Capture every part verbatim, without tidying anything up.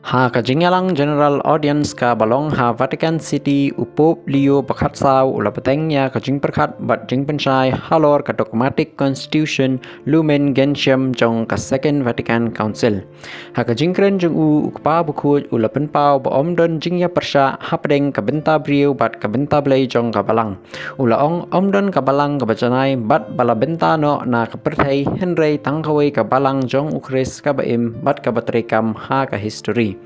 Ha ka jingïalang General Audience kaba long ha Vatican City, u Pope Leo ba khatsaw u la bteng ïa ka jingpyrkhat bad jingpynshai halor ka dogmatic constitution Lumen Gentium jong ka Second Vatican Council. Ha ka jingkren jong u, u Kpa Bakhuid u la pynpaw ba ym don jingïapyrshah hapdeng ka bynta briew bad ka bynta Blei jong ka Balang. U la ong ym don ka Balang kaba janai bad ba la bynta noh na ka pyrthei, hynrei tang kawei ka Balang jong u Khrist kaba im bad kaba treikam ha ka history.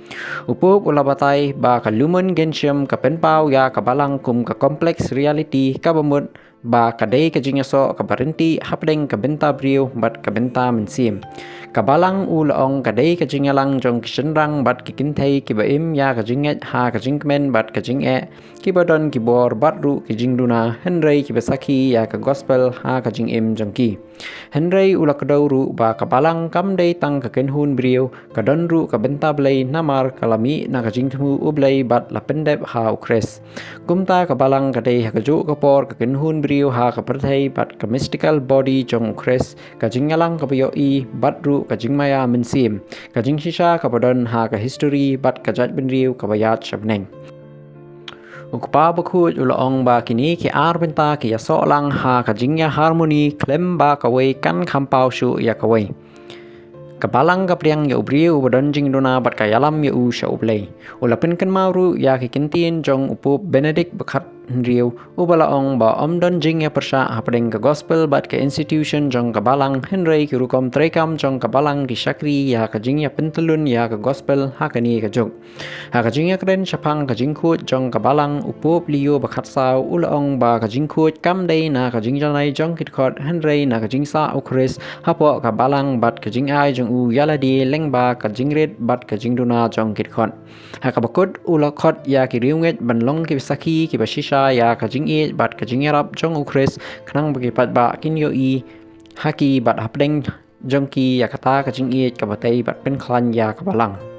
U Pope u la batai ba ka Lumen Gentium ka pynpaw ïa ka Balang kum ka complex reality kaba mut ba ka dei ka jingïasoh kaba ryntih hapdeng ka bynta briew bad ka bynta mynsiem. Ka Balang, u la ong, ka dei ka jingïalang jong ki shynrang bad ki kynthei kiba im ïa ka jingngeit ha ka jingkmen bad ka jingeh, kiba don ki bor bad ruh ki jingduna, hynrei kiba sakhi ïa ka gospel ha ka jingim jong ki. Hynrei u la kdew ruh ba ka Balang kam dei tang ka kynhun briew, ka don ruh ka bynta Blei namar ka la mih na ka jingthmu u Blei bad la pyndep ha u Khrist. Kumta ka Balang ka dei ha kajuh ka por ka kynhun briew ha ka pyrthei bad ka mystical body jong u Khrist, ka jingïalang kaba ïohi bad ruh ka jingmaïa mynsiem, ka jingshisha kaba don ha ka history bad ka jaitbynriew kaba ïaid sha bneng. U Kpa Bakhuid u la ong ba kine ki ar bynta ki ïasoh lang ha ka jingïaharmoni khlem ba kawei kan kham paw shuh ïa kawei. Ka Balang ka pdiang ïa u briew uba don jingduna bad ka ïalam ïa u sha u Blei. U la pynkynmaw ruh ïa ki kyntien jong u Pope Benedict ba khathynriew, uba la ong ba ym don jingïapyrshah hapdeng ka gospel bad ka institution jong ka Balang, hynrei ki rukom treikam jong ka Balang ki shakri ïa ka jingïapyntyllun ïa ka gospel ha kane ka juk. Ha ka jingïakren shaphang ka jingkhuid jong ka Balang, u Pope Leo ba khatsaw u la ong ba ka jingkhuid kam dei na ka jingjanai jong ki dkhot, hynrei na ka jingsah u Khrist hapoh ka Balang bad ka jingai jong u ïalade lyngba ka jingrit bad ka jingduna jong ki dkhot. Ha kaba kut, u la khot ïa ki riewngeit ban long ki sakhi kiba shisha ïa ka jingïeit bad ka jingïarap jong u Khrist, khnang ba ki paidbah kin ïohi ha ki bad hapdeng jong ki ïa kata ka jingïeit kaba tei bad pynkhlaiñ ïa ka Balang.